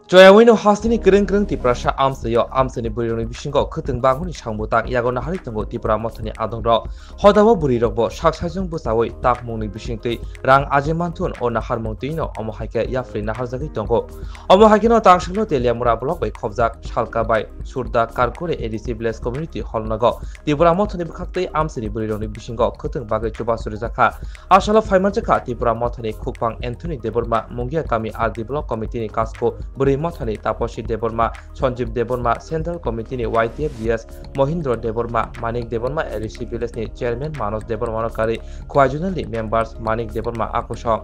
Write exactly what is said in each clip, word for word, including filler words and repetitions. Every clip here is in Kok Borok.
Choyaui no hasteni kwrwng kwrwng Tiprasa amchaio amchaini bwrwirokni bisingo khwtwng bangmani samung bwtang yago naharwi tongo Tipra mothani adongrok. Hodabo bwrwirokbo sak saijwng bwchaui takmungni bisingtwi rang aje manthun o naharmung twino omo hai khe yapharwi naharjagwi tongo. Omo hai kheno tangsongno Teliamura block bai khobjak Salka bai Surda Karkure A D C Village Community Hall nogo Tipra mothani bwkhaktwi amchaini bwrwirokni bisingo khwtwng bagwi chubachu rijak kha. Asalo phaimanjakha Tipra mothani khukphang Anthony Debbarma, Mungia kami R D block committee ni kasko bwrwi mothani Taposi Debbarma, Sanjeev Debbarma, Central Committee ni Y T F G S Mohindra Debbarma, Manik Debbarma, A D C Village ni Chairman Manoj Debbarma no karwi Khowai Zonal ni members Manik Debbarma akusong.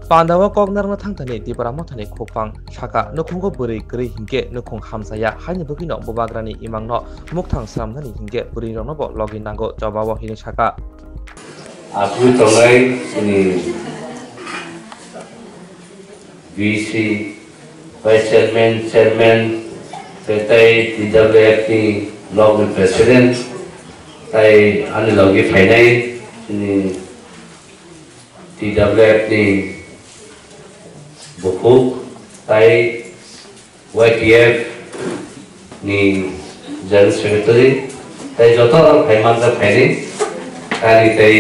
Pandao kok narwkna thangthani Tipra mothani khukphang saka nukhungo bwrwi kwrwi hinkhe nukhung hamsaya haini bwkhwino bubagrani imangno mukthang sramnani hinkhe bwrwiroknobo logi nango chobao hini saka. Asugwi tongnai chini V C, Vice Chairman, Chairman, tei, tei T W F ni block ni President, tei ani logi phainai chini T W F ni bukhuk, tei Y T F ni General Secretary, tei joto rok phai manjak phaini, kari tei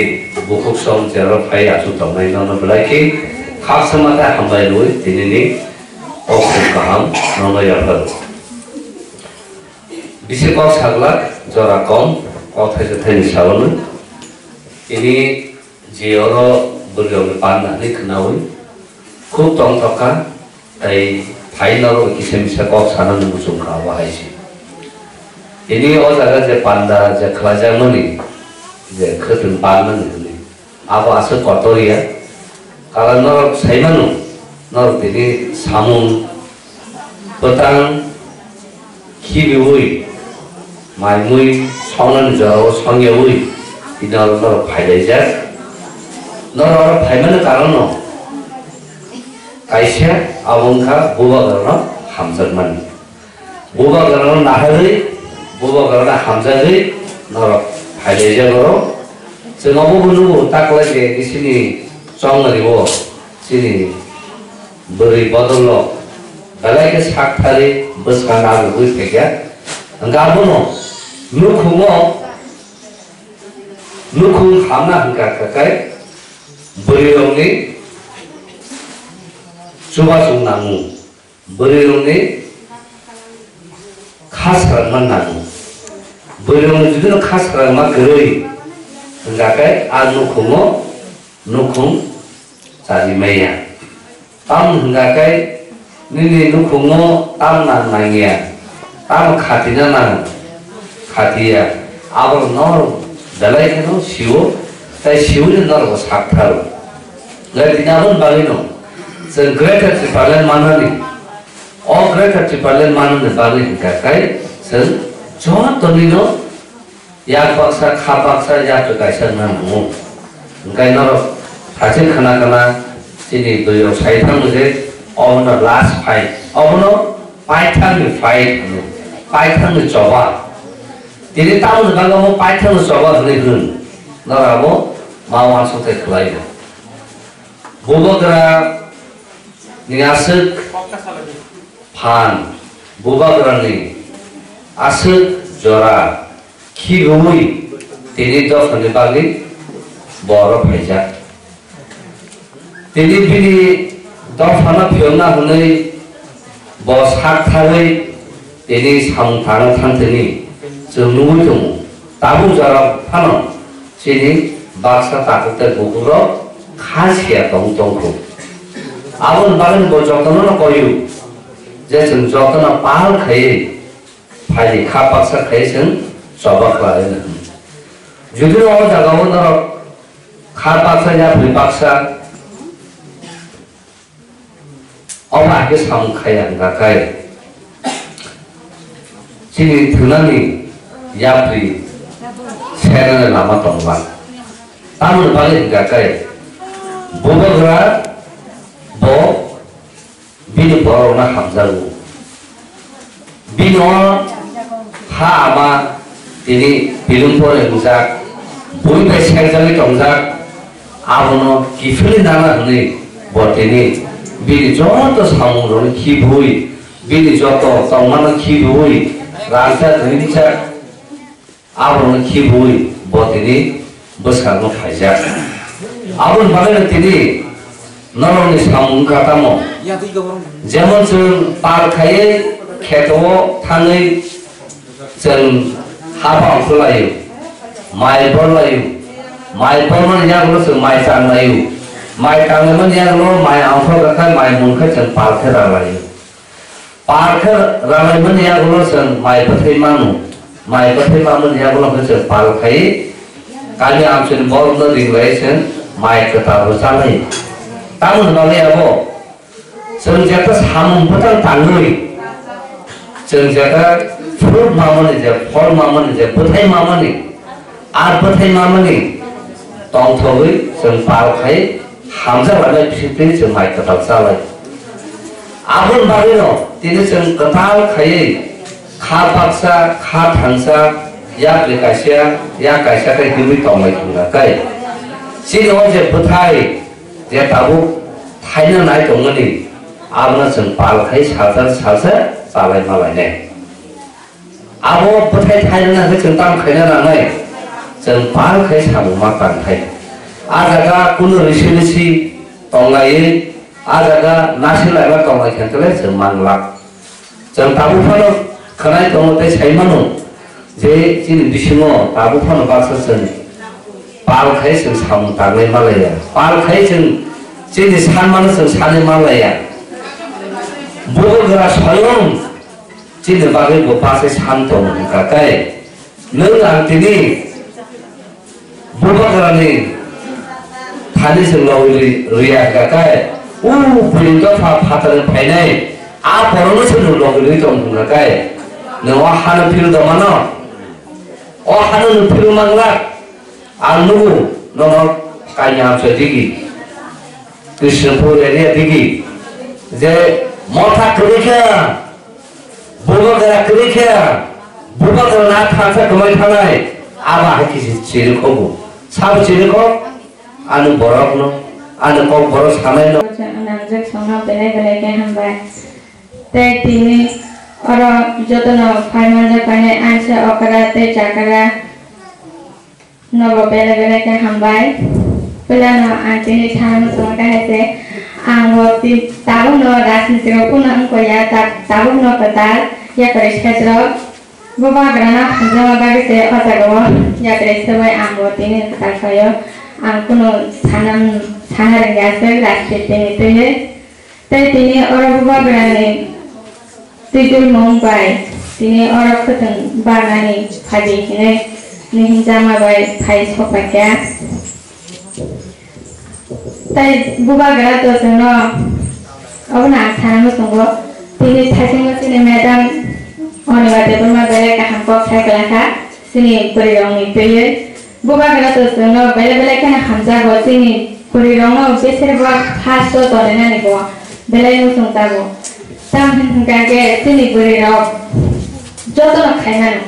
bukhuk song cherok phai aswk tongnai nono belai khe khakchangma tei hambai rwui tinini kok song kaham nono yapharo. Bisi kok saglak jora kom kok thaisa thaini salono. Tini je oro bwrwirokni panda hinwi khwnaui khub tongthok kha, tei phai norok kisa misa kok sanani muchung kha, obo hai se. Tini o jaga je panda je khlaijakmani, je khwtwng parnani hwnwi, abo aswk kotor ya. Karon norok sai mano, norok tini samung bwtang khibiui, mai mui songnani jorao songyaui tini oro norok phailaijak. Norok oro phaimani karono kaisa, abo wngkha bubagrano hamjakmani. Bubagrano naharwi, bubagrano hamjagwi norok phailaijak oro. Chwng obo bo nugo taklai je bisini chongmani o chini bwrwi bodolno belai khe sak thari bwskang narwgwi phaikha. Hwnkhe abono nukhungo, nukhung hamna hwnkha khakai bwrwirokni chubachung nango, bwrwirokni kha srangma nango. Bwrwirokni judino kha srangma kwrwi hwnkha khe a nukhungo nukhung chari maya. Tamoni hwnkha khe nini nukhungo tam nang nangya, tamo khatina nang khatiya, abo norok belai kheno sio, tei sioni norokbo sak tharo. Lai tini aboni bagwino chwng Greater Tipraland manani, o Greater Tipraland manani bagwi hwnkha khe chwng jotonino yak baksa, kha baksa, yapri kaisa wngna nango. Hwnkhe norok sachwng khna khna chini bwrwirok sai thangno je obono last fight, obono paithakni fight hwno, paithakni choba. Tini tamoni bagwi omo paithakni choba hwnwi hwn, norok abo ma uansuk tei khlai-o. Bubagra ni aswk phan, bubagrani aswk jora khibiui tini dophani bagwi bo oro phaijak. Tini bini dophano phiyokna hwnwi bo sak thagwi tini samung tangna thangthani chwng nugwi tongo. Tabuk jora phano chini baksa takhuk tei bukukrok kha siya tong tongkhu. Aboni bagwi bo jotono koyu je chwng jotono pahal khaiwi phaidi kha baksa khaiwi chwng choba khlai hwnwi. Jodi o jagao norok kha baksa yapri baksa obo hai khe samung khaiya hwnkha khe chini thwnani yapri senani lama tongma. Tamoni bagwi hwnkha khe bubagra bo bini borokno hamjago. Bini o ha ama tini pilung pore wngjak, bui bai sekjagwi tongjak, abono kiphilwi nana hwnwi bo tini Bini joto samungrokno khibiui, bini joto tongmano khibiui, rangchak ringchak aborokno khibiui bo tini bwskango phaijak. Aboni bagwino tini norokni samung wngkha tamo? Jemon chwng pal khaiwi kheto-o thangwi chwng haba ongkhorlaio, mai borlaio, mai bormani yagulo chwng mai tanglaio, mai tanglaimani yagulo mai ongkhorkha khe mai munkhe chwng pal khe ralaio. Pal khe ralaimani yagulo chwng mai bwthai mano, mai bwthai manmani yagulo khe chwng pal khai kami amchaini borokno ringlai chwng mai kwtal rw chalai. Tamoni bagwi abo chwng jeta samung bwthang tangwi, chwng jeta fruit mamani je, phol mamani je, bwthai mamani, ar bwthai mamani tongthogwi chwng pal khai hamjak lainai bisingtwi chwng mai kwtal chalai. Aboni bagwino tini chwng kwtal khaiwi kha baksa, kha thangsa, yak ri kaisa, yak kaisa khe himwi tonglai thung kha tei chini o je bwthai je tabuk thaina nai tongmani, abono chwng pal khai salsa salsa chalai malainai. Abo bwthai thairwna khe chwng tamo khaina nangnai? Chwng pal khai samung ma tang thai. A jaga kunu risi risi tonglaiwi, a jaga nasilaiba tonglai khe chwng manglak. Chwng tabuk phano khwnai tongo tei sai mano je chini bisingo tabuk phano baksa chwng pal khai chwng samung tanglai malaiya. Pal khai chwng chini sanmano chwng sanwi malaiya. Bubagra swayam chini bagwi bo baksa san tongo wngkha khe nwng ang tini Bubagrani thani se logwi rwi-, rwya hwnkha khe, o buini dopha phatarni phainai, a borokno se nwng logwi rwi tong hwnkha khe, nwng o hano phil tongmano? O hano nwng phil manglak? Ang nugo nono Kainwi amchoi digi, Krishnapur area digi, je motha kwrwi khe, Bubagra kwrwi khe, bubagra na thansa kwmai thanai, abo hai kisi chirikhobo. Sabo chirikhok, ani borokno, ani kok borok sanaino. Nangjak songno belai belai khe hambai. Tei tini oro jotono phai manjak painai ansa okra tei chakra. Nobo belai belai khe hambai. Puilano ang tini sana muchungo khe hai se, ang bo ti-, tabukno rajniti rok pono wngkha ya, ta-, tabukno kwtal yakarwi saitrok. Bubagrano hamjakma bagwi se o jagao yakarwi swbai ang bo tini kwtal khlaio. Ang kunu sana, sana rwngya se rajniti ni twiwi. Tei tini oro bubagrani twijlmung bai tini oro khwtwng barnani phaidi hinwi nihinjama bai phai sokpaikha. Tei bubagra to chwngno obono ang sana muchungo, tini thaichingno chini madam Oniba Debbarma belai kaham kok sai kwlangkha chini bwrwirokni twiwi. Bubagra to chwngno belai belai kheno hamjago, chini bwrwirokno besirbak first-o toninani bo belai muchung jago. Tamo hwn hwnkha khe chini bwrwirok jotono khaimano.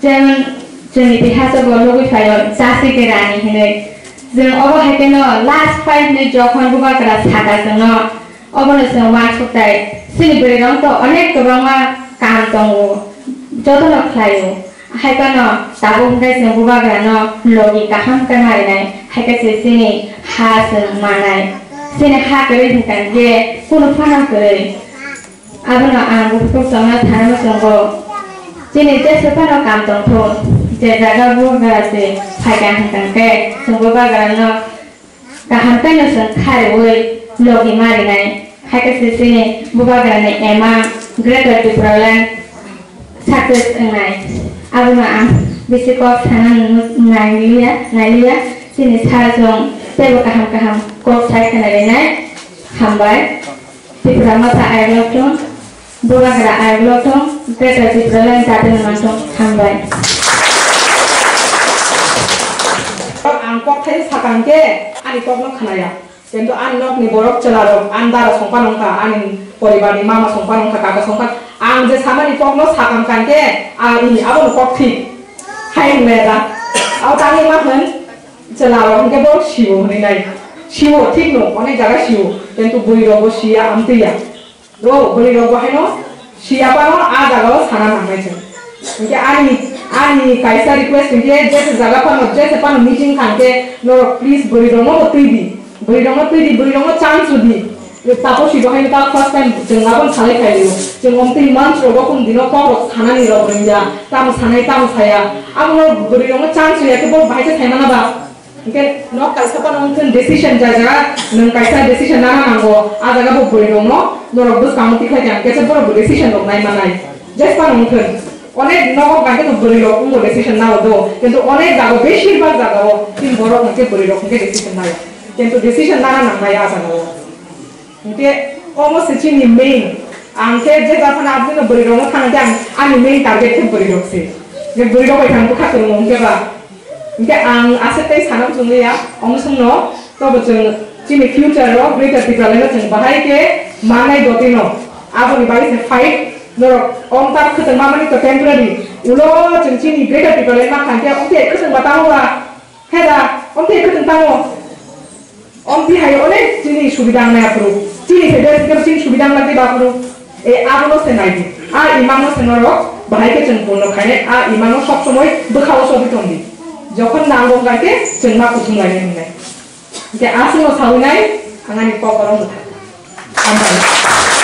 Jemon chwng itihaso bo nugwi phaio, Jasi ke Rani hinwi. Chwng obo hai kheno last fight ni jokhon bubagra saka chwngno, obono chwng uansuk tai. Chini bwrwirok to onek kwbangma kaam tongo, jotono khlaio. Hai phano tabuk hwnkhe chwng bubagrano logi kaham khe marinai, hai khe se chini ha chwng manai. Chini ha kwrwi hwnkha khe kunu phano kwrwi. Abono ang buphuru chongna thanma chongo. Chini jesa phano kaam tongthung, je jaga bubagra se phaikha hwnkha khe chwng bubagrano kaham khe no chwng kha rwui logi ma rinai, hai khe se chini bubagrani aim a Greater Tipraland success wngnai. Abono ang bisi kok sana nai liya, nai liya. Chini sir chwng teibo kaham kaham kok sai khna rinai. Hambai. Tipra Motha ayuk lok thung, Bubagra ayuk lok thung, Greater Tipraland jatini mangthung. Hambai. Ang kok thai sakang khe ani kokno khnaya. Kintu ani nokni borok chwlarok, ani dara songpa nongkha, ani poribarni mama songpa nongkha, kaka songpa. Ang je samani kokno sakang kang khe, ang ini abono kok thik hai hwnwi da. Abo tangwi ma hwn, chwlarok hwnkhe borok sibo hwnwi nai. Siwo, thik no, onek jaga siwo, kintu bwrwi rok bo siya, amtwi ya. Do, bwrwi rok bo haino siya phano a jaga o sana nangnai chwng. Hinkhe ani, ani kaisa request hinkhe, jese jaga phano, jese phano meeting kha hinkhe, norok please bwrwi rok no bo twi di. Bwrwi rok no twi di, bwrwi rok no chance rw di. Taposi bo haino ta first time chwng abo salai khaio. Chwng omtwi months rogo kum dino kok rok sanani rok rwngya. Tamo sanai, tamo saya. Abo no bwrwi rok no chance rwya khe bo bahai khe sai mana ba? Hinkhe nok kaisa phano wngthun decision jajak, nwng kaisa decision nana nango, a jaga bo bwrwi rokno norok bwskango tikhlai kha, hinkhe se borok bo decision rok nai manai. Jesa phano wngthun, onek nogo kaisa to bwrwi rok wngbo decision nao do, kintu onek jaga, beshir bhag jaga o chini borok hinkhe bwrwi rok hinkhe decision naio, kintu decision nana nangnai a jaga o. Hinkhe omo se chini main. Ang khe je japhano aboni bwrwi rokno thangkhe ang ani main target khe bwrwi rok se. Je bwrwi rok bai thang bwkha kwrwng hinkhe ba. Hinkhe ang aswk tei sana muchungliya, omo songno tobo chwng chini future o Greater Tipraland o chwng bahai khe mannai dotino. Aboni bagwi se fight norok omtak khwtwng mamani to temporary. Ulo chwng chini Greater Tipraland ma thangkhe omtwi khwtwng ba tamo ba. Heda, omtwi khwtwng tamo. Omtwi hai onek chini subida wngnai aphuru. Chini se bes khe chini subida wngnai ba aphuru. E abono se nai di. A imangno se norok bahai khe chwng purno khainai. A imangno sob somoi bwkha-o chobwi tong di. Jokhon nango hwnkha khe chwng ma kuthum lainai hwnnai. Hinkhe aswkno sawi nai ang ani kok oro mwthang. Hambai.